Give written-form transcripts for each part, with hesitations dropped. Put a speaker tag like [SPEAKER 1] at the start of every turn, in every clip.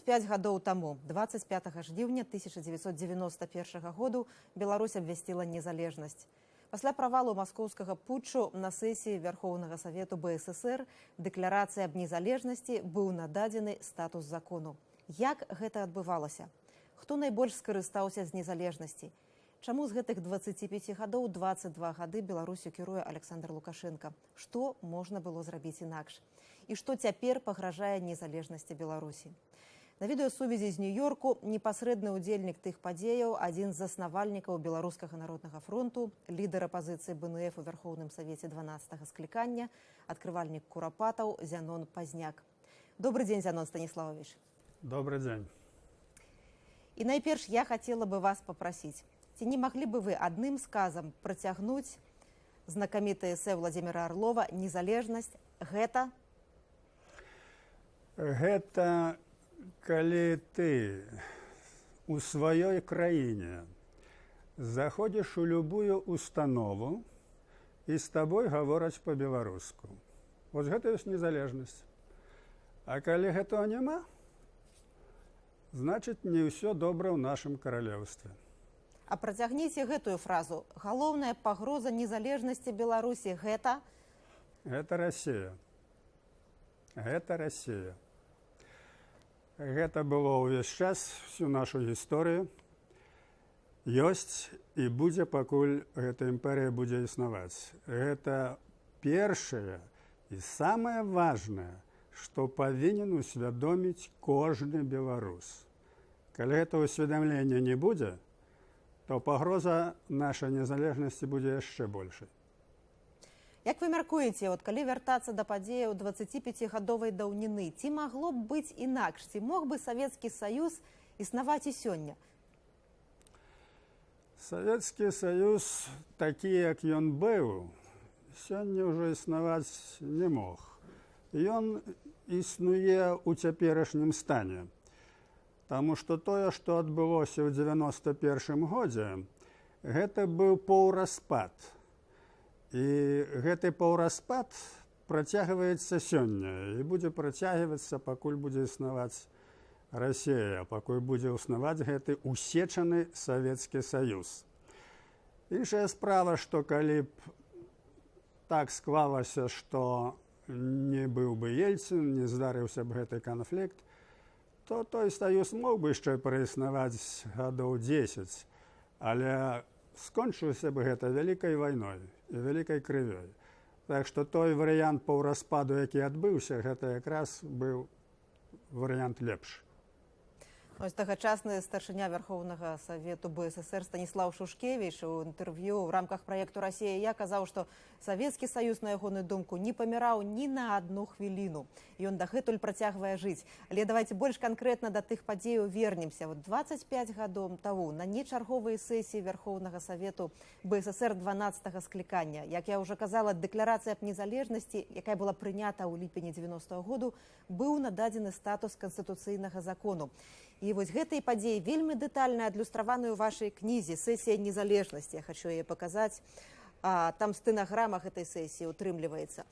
[SPEAKER 1] 25 гадоў таму, 25 жніўня 1991 году, Беларусь абвясціла незалежнасць. Пасля правалу маскоўскага путчу на сесіі Вярхоўнага Савету БССР дэкларацыі аб незалежнасці быў нададзены статус закону. Як гэта адбывалася? Хто найбольш скарыстаўся з незалежнасці? Чаму з гэтых 25 гадоў 22 гады Беларусю кіруе Аляксандр Лукашэнка? Што можна было зрабіць інакш? І што цяпер пагражае незалежнасці Беларусі? На відэасувязі з Нью-Йорку непасрэдны ўдзельнік тых падзеяў, адзін з заснавальнікаў Беларускага народнага фронту, лідар апазіцыі БНФ у Вярхоўным Савеце 12 склікання, адкрывальнік Курапатаў Зянон Пазняк. Добры дзень, Зянон Станіслававіч.
[SPEAKER 2] Добры дзень.
[SPEAKER 1] І найперш я хацела бы вас папрасіць, ці не маглі бы вы адным сказам працягнуць знакамітае эсэ Уладзіміра Арлова «Незалежнасць гэта»?
[SPEAKER 2] Гэта калі ты у сваёй краіне заходзіш у любую установу і з табой гавораць па-беларуску. Вот гэта ёсць незалежнасць. А калі гэтага няма, значыць, не ўсё добра ў нашым каралеўстве.
[SPEAKER 1] А працягніце гэтую фразу. Галоўная пагроза незалежнасці Беларусі гэта?
[SPEAKER 2] Гэта Расія. Гэта Расія. Гэта было ўвесь час, всю нашу гісторыю. Ёсць і будзе, пакуль гэта імперыя будзе існаваць. Гэта першае і самае важнае, што павінен усвядоміць кожны беларус. Калі гэта ўсведамлення не будзе, то пагроза нашай незалежнасці будзе яшчэ большай.
[SPEAKER 1] Як вы мяркуеце, от калі вяртацца да падзеяў 25гадовай даўніны, ці магло б быць інакш, ці мог бы Савецкі Саюз існаваць і сёння?
[SPEAKER 2] Савецкі Саюз такі, як ён быў, сёння ўжо існаваць не мог. Ён існуе ў цяперашнім стане. Таму што тое, што адбылося ў 91 годзе, гэта быў паўраспад. І гэты паўраспад працягваецца сёння і будзе працягвацца, пакуль будзе існаваць Расія, пакуль будзе існаваць гэты усечаны Савецкі Саюз. Іншая справа, што калі б так склалася, што не быў бы Ельцын, не здарыўся б гэты канфлікт, то той саюз мог бы яшчэ праіснаваць гадоў 10, але скончыўся бы гэта вялікай вайной і вялікай крывёй. Так што той варыянт паўраспаду, які адбыўся, гэта якраз быў варыянт лепшы.
[SPEAKER 1] Ось тагачасны старшыня Вярхоўнага Савету БССР Станіслаў Шушкевіч у інтэрв'ю ў рамках праекту «Расія я» казаў, што Савецкі Саюз, на ягоную думку, не паміраў ні на адну хвіліну. Ён дагэтуль працягвае жыць. Але давайте больш канкрэтна да тых падзеяў вернемся. Вот 25 гадоў таму на нечарговай сесіі Вярхоўнага Савету БССР 12 склікання, як я ўжо казала, дэкларацыя аб незалежнасці, якая была прынята ў ліпені 90-го году, быў нададзены статус канстытуцыйнага закону. І вось гэтыя падзеі вельмі дэтальна адлюстраваны ў вашай кнізе «Сесія незалежнасці». Я хачу яе паказаць. Там стэнаграма гэтай сесіі утрымліваецца.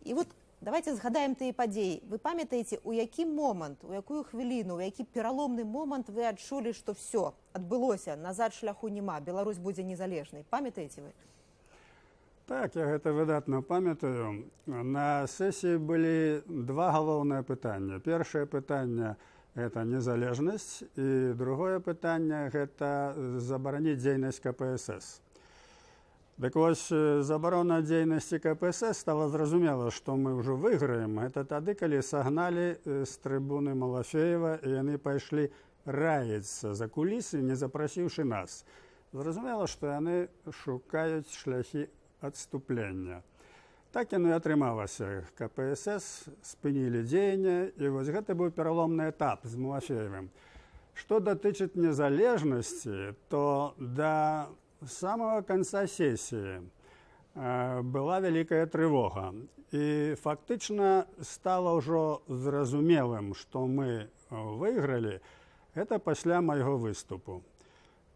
[SPEAKER 1] І вот давайте згадаем тыя падзеі. Вы памятаеце, у які момант, у якую хвіліну, у які пераломны момант вы адчулі, што всё адбылося, назад шляху няма, Беларусь будзе незалежнай? Памятаеце вы?
[SPEAKER 2] Так, я гэта выдатна памятаю. На сесіі былі два галоўныя пытання. Першае пытанне — гэта незалежнасць, і другое пытанне — гэта забараніць дзейнасць КПСС. Дык вось, забарона дзейнасці КПСС, стала зразумела, што мы ўжо выйграем, гэта тады, калі сагналі з трыбуны Малафеева і яны пайшлі раіцца за кулісы, не запрасіўшы нас. Зразумела, што яны шукаюць шляхі адступлення. Так яно і атрымалася. КПСС спынілі дзеянне, і вось гэта быў пераломны этап з Малафеевым. Што датычыць незалежнасці, то да самага канца сесіі была вялікая трывога. І фактычна стала ўжо зразумелым, што мы выйгралі, гэта пасля майго выступу.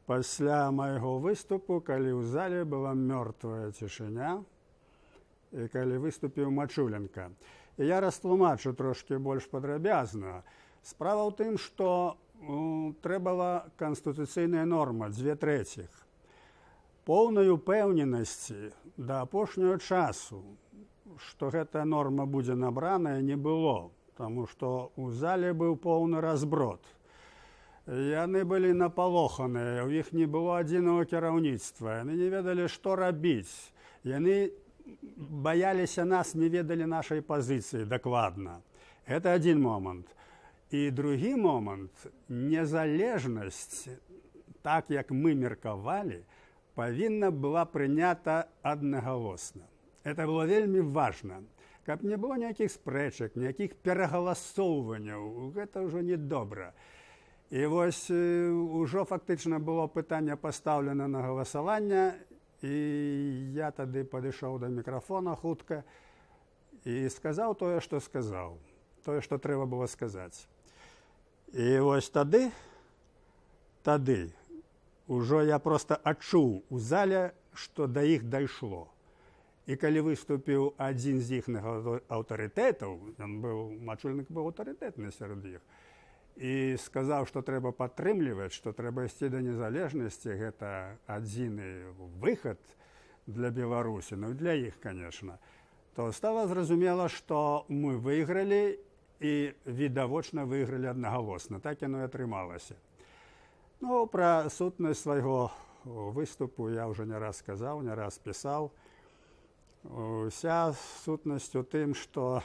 [SPEAKER 2] Пасля майго выступу, калі ў зале была мёртвая цішыня, і калі выступіў Мачуленка. І я растлумачу трошкі больш падрабязна. Справа ў тым, што трэбала канстытуцыйная норма дзве трэціх. Поўнай упэўненасці да апошняга часу, што гэтая норма будзе набраная, не было, таму што ў зале быў поўны разброд. Яны былі напалоханыя, у іх не было адзінага кіраўніцтва, яны не ведалі, што рабіць. Яны баяліся нас, не ведалі нашай пазіцыі дакладна. Гэта адзін момант. І другі момант: незалежнасць, так як мы меркавалі, павінна была прынята аднагалосна. Это было вельмі важна. Каб не было ніякіх спрэчак, ніякіх перагаласоўванняў, гэта ўжо не добра. І вось ужо фактычна было пытанне пастаўлена на галасаванне, і я тады падышоў да мікрафона хутка і сказаў тое, што сказаў, тое, што трэба было сказаць. І вось тады ўжо я проста адчуў у зале, што да іх дайшло. І калі выступіў адзін з іхных аўтарытэтаў, ён быў, Мачульнік быў аўтарытэтны сярод іх, і сказаў, што трэба падтрымліваць, што трэба ісці да незалежнасці, гэта адзіны выхад для Беларусі, ну для іх, конечно, то стала зразумела, што мы выйгралі, і відавочна выйгралі аднагалосна. Так яно і атрымалася. Ну, пра сутнасць свайго выступу я ўжо не раз сказаў, не раз пісаў. Уся сутнасць у тым, што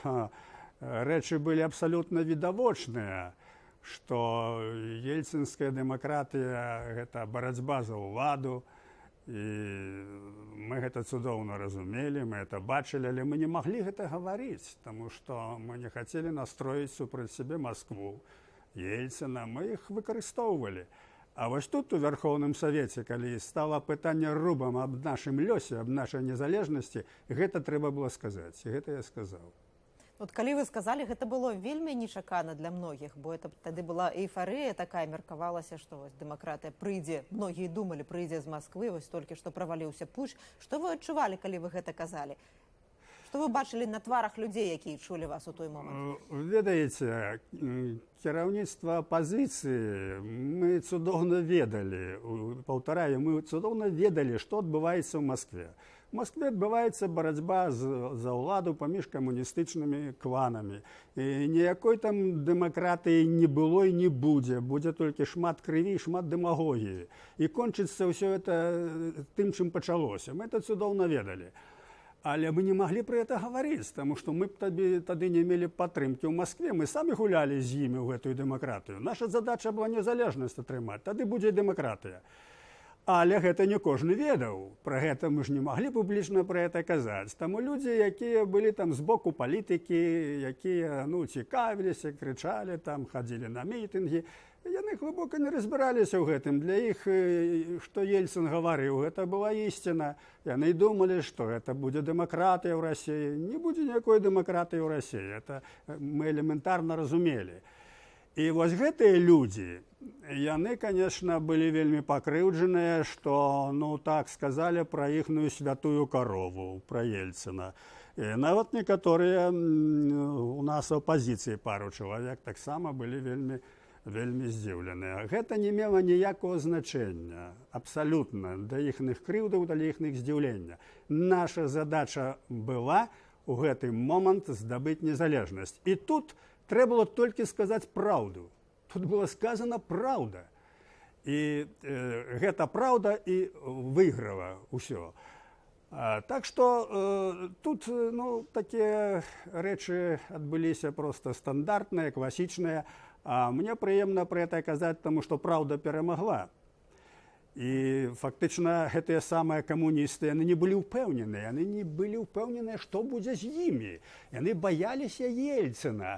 [SPEAKER 2] рэчы былі абсалютна відавочныя, што ельцынская дэмакратыя — гэта барацьба за ўладу, і мы гэта цудоўна разумелі, мы это бачылі, але мы не маглі гэта гаварыць, таму што мы не хацелі настроіць супраць сябе Маскву, Ельцына, мы іх выкарыстоўвалі. А вось тут, у Вярхоўным Савеце, калі стала пытанне рубам аб нашым лёсе, аб нашай незалежнасці, гэта трэба было сказаць. І гэта я сказаў.
[SPEAKER 1] Вот калі вы сказалі, гэта было вельмі нечакана для многіх, бо это тады была эйфарыя такая, меркавалася, што вось дэмакратыя прыйдзе, многія думалі, прыйдзе з Масквы, вось толькі што праваліўся путч. Што вы адчувалі, калі вы гэта казалі? Што вы бачылі на тварах людзей, якія чулі вас у той момант?
[SPEAKER 2] Ведаеце, кіраўніцтва апазіцыі, мы цудоўна ведалі, паўтараю, мы цудоўна ведалі, што адбываецца ў Маскве. У Маскве адбываецца барацьба за ўладу паміж камуністычнымі кланамі. І ніякой там дэмакратыі не было і не будзе, будзе толькі шмат крыві, шмат дэмагогіі. І кончыцца ўсё это тым, чым пачалося. Мы это цудоўна ведалі. Але мы не маглі пра это гаварыць, таму што мы б тады не мелі падтрымкі ў Маскве, мы самі гулялі з імі ў гэтую дэмакратыю. Наша задача была незалежнасць атрымаць, тады будзе дэмакратыя. Але гэта не кожны ведаў. Пра гэта мы ж не маглі публічна пра это казаць. Таму людзі, якія былі там з боку палітыкі, якія, ну, цікавіліся, крычалі там, хадзілі на мітынгі, яны глыбока не разбіраліся ў гэтым. Для іх, што Ельцын гаварыў, гэта была ісціна. Яны думалі, што гэта будзе дэмакратыя ў Расіі. Не будзе ніякой дэмакратыі ў Расіі. Это мы элементарна разумелі. І вось гэтыя людзі, яны, конечно, былі вельмі пакрыўджаныя, што, ну, так сказалі пра іхную святую карову, пра Ельцына. І нават некаторыя у нас апазіцыі, пару чалавек, таксама былі вельмі вельмі здзіўленыя. Гэта не мела ніякага значэння абсалютна да іхных крыўдаў, да іхных здзіўлення. Наша задача была у гэты момант здабыць незалежнасць. І тут трэба было толькі сказаць праўду. Тут была сказана праўда. І гэта праўда і выйграла ўсё. Так што тут, ну, такія рэчы адбыліся проста стандартныя, класічныя. А мне прыемна пра это казаць, таму што праўда перамагла. І фактычна гэтыя самыя камуністы, яны не былі ўпэўненыя, яны не былі ўпэўненыя, што будзе з імі. Яны баяліся Ельцына.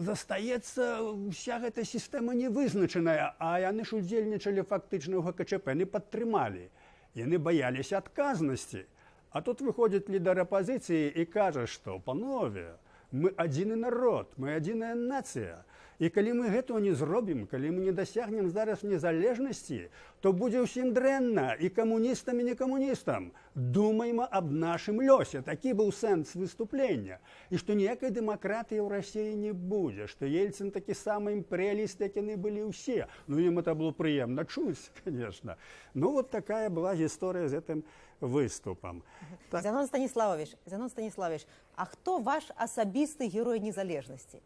[SPEAKER 2] Застаецца ўся гэта сістэма невызначаная, а яны ж удзельнічалі фактычна ў ГКЧП, яны падтрымалі. Яны баяліся адказнасці. А тут выходзіць лідар апазіцыі і кажа, што, панове, мы адзіны народ, мы адзіная нацыя. І І калі мы гэтага не зробім, калі мы не дасягнем зараз незалежнасці, то будзе ўсім дрэнна, і камуністам, і не камуністам. Думайма аб нашым лёсе. Такі быў сэнс выступлення. І што ніякай дэмакратыі ў Расіі не будзе, што Ельцын такі самы імперыяліст, як яны былі ўсе. Ну, ім это было прыемна чуць, конечно. Ну, вот такая была гісторыя з гэтым выступам.
[SPEAKER 1] Так. Зянон Станіслававіч, а хто ваш асабісты герой незалежнасці?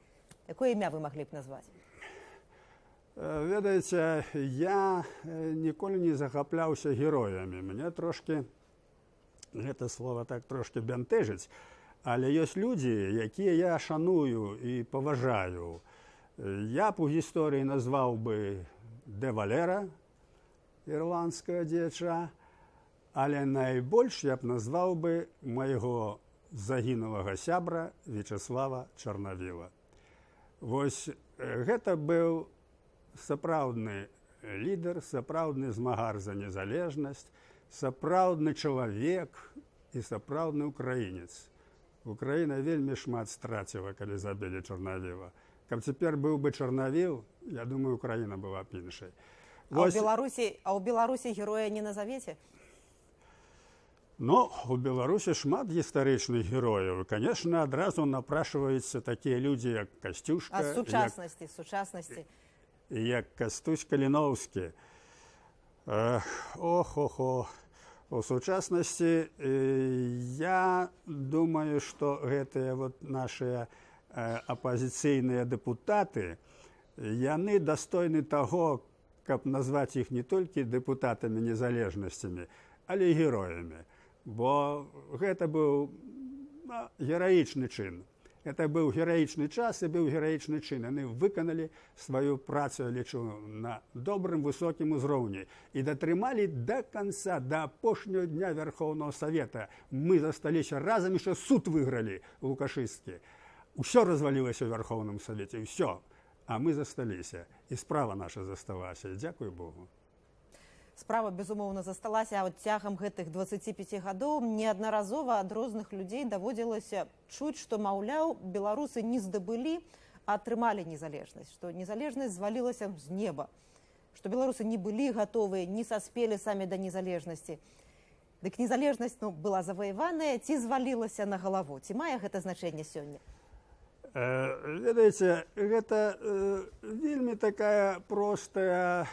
[SPEAKER 1] Якое імя вы маглі б назваць?
[SPEAKER 2] Ведаеце, я ніколі не захапляўся героямі. Мне трошкі гэта слово так трошки бянтэжыць, але ёсць людзі, якія я шаную і паважаю. Я б у гісторыі назваў бы дэ Валера, ірландскага дзеяча, але найбольш я б назваў бы майго загінулага сябра Вячаслава Чарнавіла. Вось гэта быў сапраўдны лідар, сапраўдны змагар за незалежнасць, сапраўдны чалавек і сапраўдны украінец. Украіна вельмі шмат страціла, калі забілі Чарнавіла. Каб цяпер быў бы Чарнавіл, я думаю, Украіна была б іншай.
[SPEAKER 1] А ў Беларусі героя не назавеце?
[SPEAKER 2] Ну, у Беларусі шмат гістарычных герояў. Конечно, адразу напрашваюцца такія людзі, як Касцюшка.
[SPEAKER 1] А сучаснасці, сучаснасці?
[SPEAKER 2] Як Кастусь Каліноўскі. Ох-охо. У сучаснасці я думаю, што гэтыя вот нашыя апазіцыйныя дэпутаты, яны дастойны таго, каб назваць іх не толькі дэпутатамі незалежнасцямі, але і героямі. Бо гэта быў гераічны чын. Это быў гераічны час і быў гераічны чын. Яны выканалі сваю працу, я лічу, на добрым высокім узроўні і датрымалі до конца, да апошняго дня Вярхоўнага Савета. Мы засталіся разам, яшчэ суд выйгралі лукашысцкі. Усё развалілася ў Вярхоўным Савеце, ўсё. А мы засталіся. І справа наша засталася. Дзякуй Богу.
[SPEAKER 1] Справа, безумоўна, засталася. А от цягам гэтых 25 гадоў неаднаразова ад розных людзей даводзілася чуць, што, маўляў, беларусы не здабылі, а атрымалі незалежнасць, што незалежнасць звалілася з неба, што беларусы не былі гатовыя, не саспелі самі да незалежнасці. Дык незалежнасць, ну, была заваяваная ці звалілася на галаву? Ці мае гэта значэнне сёння?
[SPEAKER 2] Ведаеце, гэта вельмі такая простая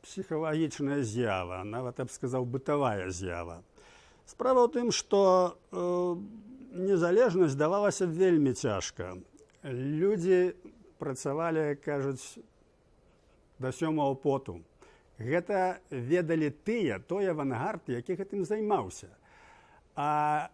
[SPEAKER 2] псіхалагічная з'ява, нават я б сказаў, бытавая з'ява. Справа ў тым, што незалежнасць давалася вельмі цяжка. Людзі працавалі, кажуць, да сёмага поту. Гэта ведалі тыя, той авангард, які гэтым займаўся. А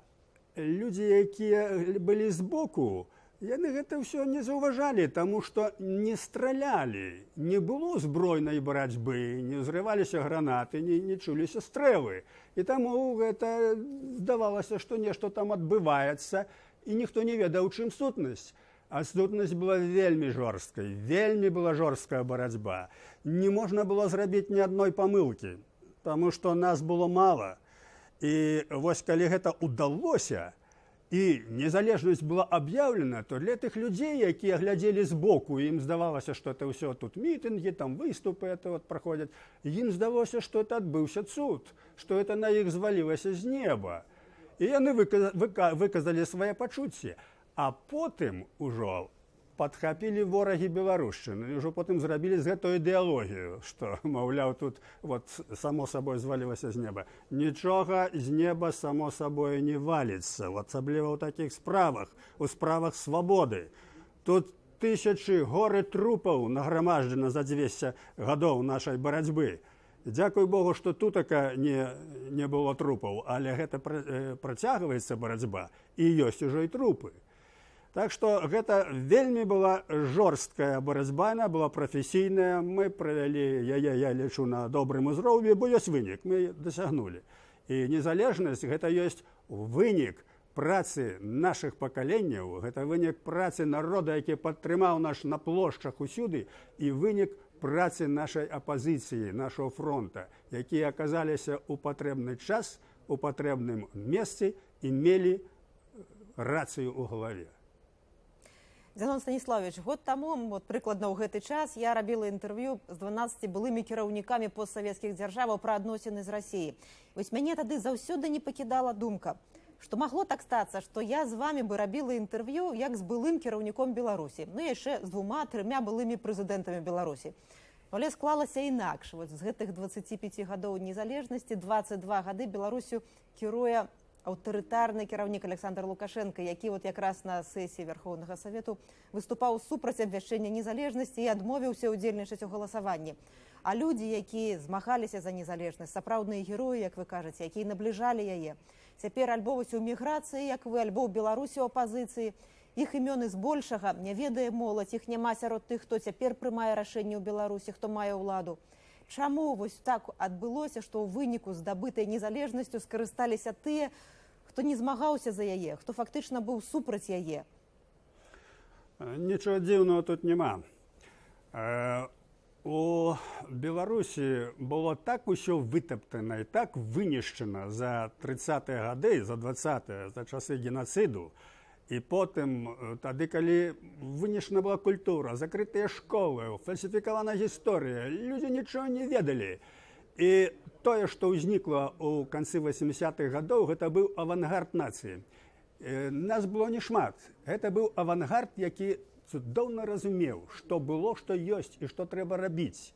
[SPEAKER 2] людзі, якія былі збоку, яны гэта ўсё не заўважалі, таму што не стралялі, не было збройнай барацьбы, не ўзрываліся гранаты, не чуліся стрэлы. І таму гэта здавалася, што нешта там адбываецца, і ніхто не ведаў, чым сутнасць. А сутнасць была вельмі жорсткай, вельмі была жорсткая барацьба. Не можна было зрабіць ні адной памылкі, таму што нас было мала. І вось калі гэта ўдалося, і незалежнасць была аб'яўлена, то для тых людзей, якія глядзелі збоку, ім здавалася, што это ўсё тут мітынгі, там выступы это вот праходзяць, ім здалося, што это адбыўся цуд, што это на іх звалілася з неба. І яны выказалі свае пачуцці. А потым ужо падхапілі ворагі беларушчыны, ўжо потым зрабілі з гэтую ідэалогію, што, маўляў, тут вот само сабой звалілася з неба. Нічога з неба само сабой не валіцца, асабліва ў такіх справах, у справах свабоды. Тут тысячы, горы трупаў награмаджана за 200 гадоў нашай барацьбы. Дзякуй Богу, што тутака не было трупаў, але гэта працягваецца барацьба, і ёсць ужо і трупы. Так што гэта вельмі была жорсткая барацьба, яна была прафесійная, мы правялі яе, я лічу, на добрым узроўні, бо ёсць вынік, мы дасягнулі. І незалежнасць гэта ёсць вынік працы нашых пакаленняў, гэта вынік працы народа, які падтрымаў наш на плошчах усюды, і вынік працы нашай апазіцыі, нашага фронта, якія аказаліся ў патрэбны час, у патрэбным месцы і мелі рацыю ў галаве.
[SPEAKER 1] Зянон Станіслававіч, год таму, вот прыкладна ў гэты час, я рабіла інтэрв'ю з 12 былымі кіраўнікамі постсавецкіх дзяржаваў пра адносіны з Расіяй. Вось мяне тады заўсёды не пакідала думка, што магло так стацца, што я з вамі бы рабіла інтэрв'ю як з былым кіраўніком Беларусі, ну яшчэ з двума-трымя былымі прэзідэнтамі Беларусі. Але склалася інакш. Вот з гэтых 25 гадоў незалежнасці 22 гады Беларусю кіруе аўтарытарны кіраўнік Аляксандр Лукашэнка, які вот якраз на сесіі Вярхоўнага Савету выступаў супраць абвяшчэння незалежнасці і адмовіўся ўдзельнічаць у галасаванні. А людзі, якія змагаліся за незалежнасць, сапраўдныя героі, як вы кажаце, якія набліжалі яе, цяпер альбо вось у міграцыі, як вы, альбо ў Беларусі ў апазіцыі, іх імёны збольшага не ведае моладзь, іх няма сярод тых, хто цяпер прымае рашэнні ў Беларусі, хто мае ўладу. Чаму вось так адбылося, што ў выніку здабытай незалежнасцю скарысталіся тыя, хто не змагаўся за яе, хто фактычна быў супраць яе?
[SPEAKER 2] Нічого дзіўнага тут няма. У Беларусі было так усё вытаптана і так вынішчана за 30-е гады, за 20-е, за часы генацыду. І потым, тады, калі вынішчана была культура, закрытыя школы, фальсіфікавана гісторыя, людзі нічога не ведалі. І тое, што ўзнікла ў канцы 80-х гадоў, гэта быў авангард нацыі. Нас было не шмат. Гэта быў авангард, які цудоўна разумеў, што было, што ёсць і што трэба рабіць.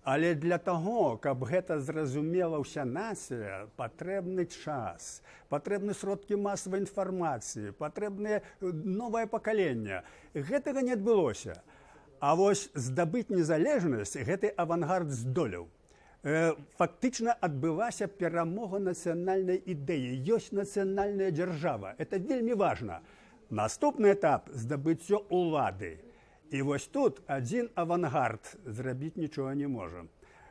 [SPEAKER 2] Але для таго, каб гэта зразумела ўся нацыя, патрэбны час, патрэбны сродкі масавай інфармацыі, патрэбнае новае пакаленне. Гэтага не адбылося. А вось здабыць незалежнасць гэты авангард здолеў. Фактычна адбылася перамога нацыянальнай ідэі. Ёсць нацыянальная дзяржава. Это вельмі важна. Наступны этап — здабыццё улады. І вось тут адзін авангард зрабіць нічога не можа.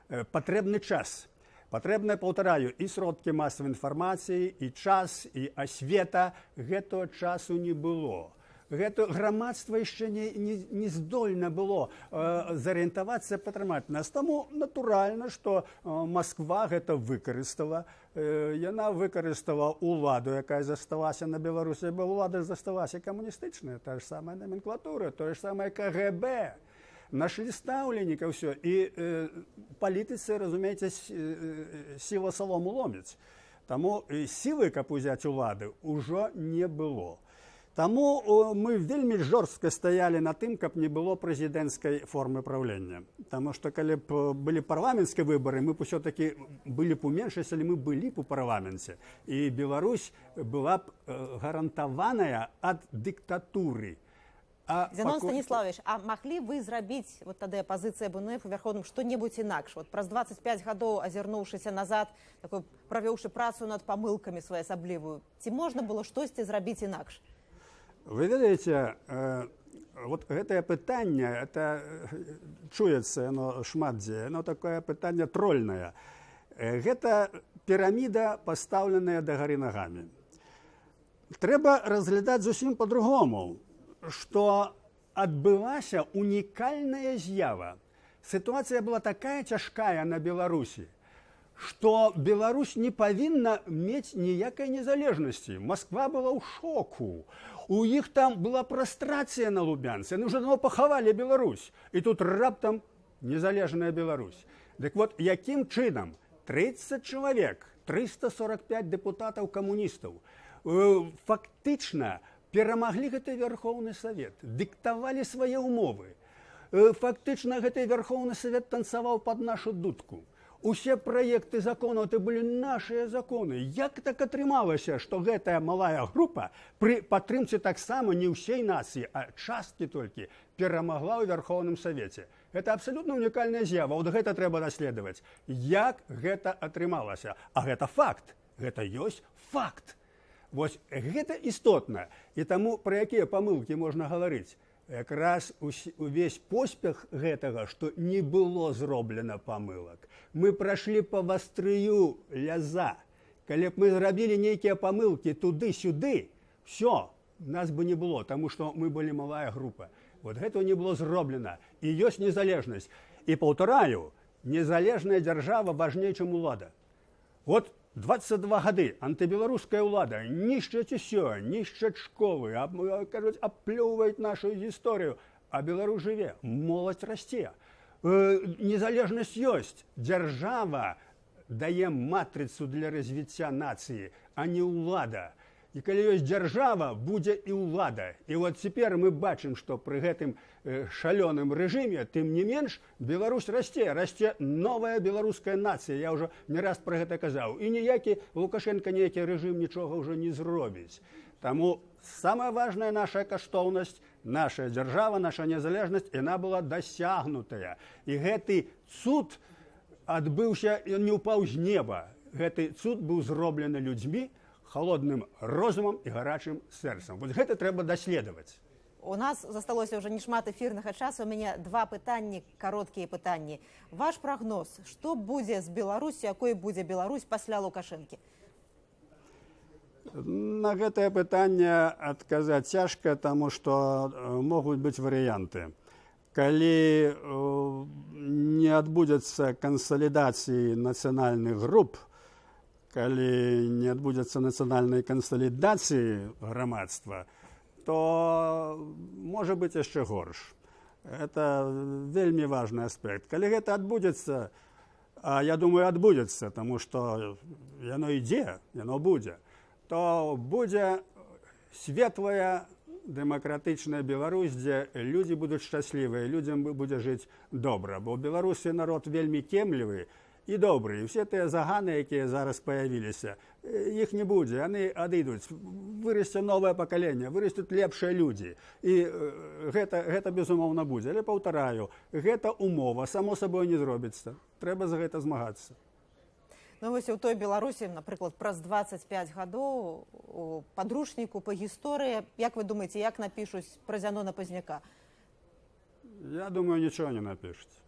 [SPEAKER 2] Патрэбны час. Патрэбна, паўтараю, і сродкі масавай інфармацыі, і час, і асвета. Гэтага часу не было. Гэта грамадства яшчэ не здольна было зарыентавацца, падтрымаць нас. Таму натуральна, што Масква гэта выкарыстала. Яна выкарыстала ўладу, якая засталася на Беларусі, бо ўлада засталася камуністычная, та ж самая наменклатура, тое ж самае КГБ. Нашли стаўленіка, ўсё. І палітыцы, разумееце, сіла салому ломіць. Таму сілы, каб узяць улады, ўжо не было. Таму мы вельмі жорстка стаялі на тым, каб не было прэзідэнцкай формы праўлення. Таму што калі б былі парламенцкія выбары, мы б усё-такі былі б у меншасці, але мы былі б у парламенце. І Беларусь была б гарантаваная ад дыктатуры.
[SPEAKER 1] А Зянон Станіслававіч, а маглі вы зрабіць, вот тады апазіцыя БНФ у Вярхоўным, што-небудзь інакш? Вот праз 25 гадоў, азірнуўшыся назад, такой, правёўшы працу над памылкамі своеасаблівую, ці можна было штосьці зрабіць інакш?
[SPEAKER 2] Вы ведаеце, вот гэтае пытанне, это чуецца яно шмат дзе, яно такое пытанне трольнае. Гэта піраміда, пастаўленая дагары нагамі. Трэба разглядаць зусім по-другому, што адбылася унікальная з'ява. Сітуацыя была такая цяжкая на Беларусі, што Беларусь не павінна мець ніякай незалежнасці. Масква была ў шоку. У іх там была прастрацыя на Лубянцы, яны ўжо давно пахавалі Беларусь. І тут раптам незалежная Беларусь. Дык вот, якім чынам 30 чалавек, 345 дэпутатаў камуністаў фактычна перамаглі гэты Вярхоўны Савет, дыктавалі свае ўмовы. Фактычна гэты Вярхоўны Савет танцаваў пад нашу дудку. Усе праекты законаў — это былі нашыя законы. Як так атрымалася, што гэтая малая група пры падтрымцы таксама не ўсей нацыі, а часткі толькі перамагла ў Вярхоўным Савеце? Это абсалютна унікальная з'ява. Вот гэта трэба даследаваць. Як гэта атрымалася? А гэта факт. Гэта ёсць факт. Вось гэта істотна. І таму пра якія памылкі можна гаварыць? Якраз увесь поспех гэтага, што не было зроблена памылак. Мы прайшлі па вастрыю ляза. Калі б мы зрабілі нейкія памылкі туды-сюды, всё, нас бы не было, таму што мы былі малая група. Вот гэтага не было зроблена. І ёсць незалежнасць. І паўтараю, незалежная дзяржава важней, чым улада. Вот 22 гады антыбеларуская ўлада нішчаць усё, нішчаць школы, кажуць, аплёўваюць нашу гісторыю, а Беларусь жыве, моладзь расце. Незалежнасць ёсць. Дзяржава дае матрыцу для развіцця нацыі, а не ўлада. І калі ёсць дзяржава, будзе і ўлада. І вот цяпер мы бачым, што пры гэтым шалёным рэжыме, тым не менш, Беларусь расце, расце новая беларуская нацыя. Я ўжо не раз пра гэта казаў. І ніякі Лукашэнка, ніякі рэжым нічога ўжо не зробіць. Таму самая важная наша каштоўнасць, наша дзяржава, наша незалежнасць, яна была дасягнутая. І гэты цуд адбыўся, ён не ўпаў з неба. Гэты цуд быў зроблены людзьмі, халодным розумам і гарачым сэрцам. Вот гэта трэба даследаваць.
[SPEAKER 1] У нас засталося ўжо не шмат эфірнага часу. У мяне два пытанні, кароткія пытанні. Ваш прагноз, што будзе з Беларуссю, якой будзе Беларусь пасля Лукашэнкі?
[SPEAKER 2] На гэтае пытанне адказаць цяжка, таму што могуць быць варыянты. Калі не адбудзецца кансалідацыі нацыянальных груп, калі не адбудзецца нацыянальнай кансалідацыі грамадства, то можа быць яшчэ горш. Это вельмі важны аспект. Калі гэта адбудзецца, а я думаю, адбудзецца, таму што яно ідзе, яно будзе, то будзе светлая дэмакратычная Беларусь, дзе людзі будуць шчаслівыя, людзям будзе жыць добра, бо беларусы народ вельмі кемлівы і добры. І ўсе тыя заганы, якія зараз паявіліся, іх не будзе, яны адыдуць, вырасце новае пакаленне, вырастуць лепшыя людзі. І гэта безумоўна будзе. Але паўтараю, гэта умова, само сабой не зробіцца. Трэба за гэта змагацца.
[SPEAKER 1] Ну вось у той Беларусі, напрыклад, праз 25 гадоў у падручніку па гісторыі, як вы думаеце, як напішуць пра Зянона Пазняка?
[SPEAKER 2] Я думаю, нічога не напішуць.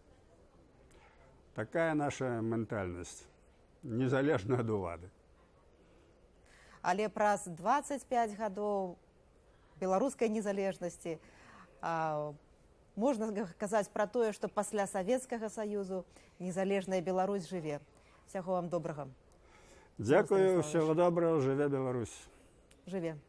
[SPEAKER 2] Такая наша ментальнасць, незалежна ад улады.
[SPEAKER 1] Але праз 25 гадоў беларускай незалежнасці можна казаць пра тое, што пасля Савецкага Саюзу незалежная Беларусь жыве. Усяго вам добрага.
[SPEAKER 2] Дзякую,
[SPEAKER 1] Станіславович.
[SPEAKER 2] Усяго добрага, жыве Беларусь.
[SPEAKER 1] Жыве.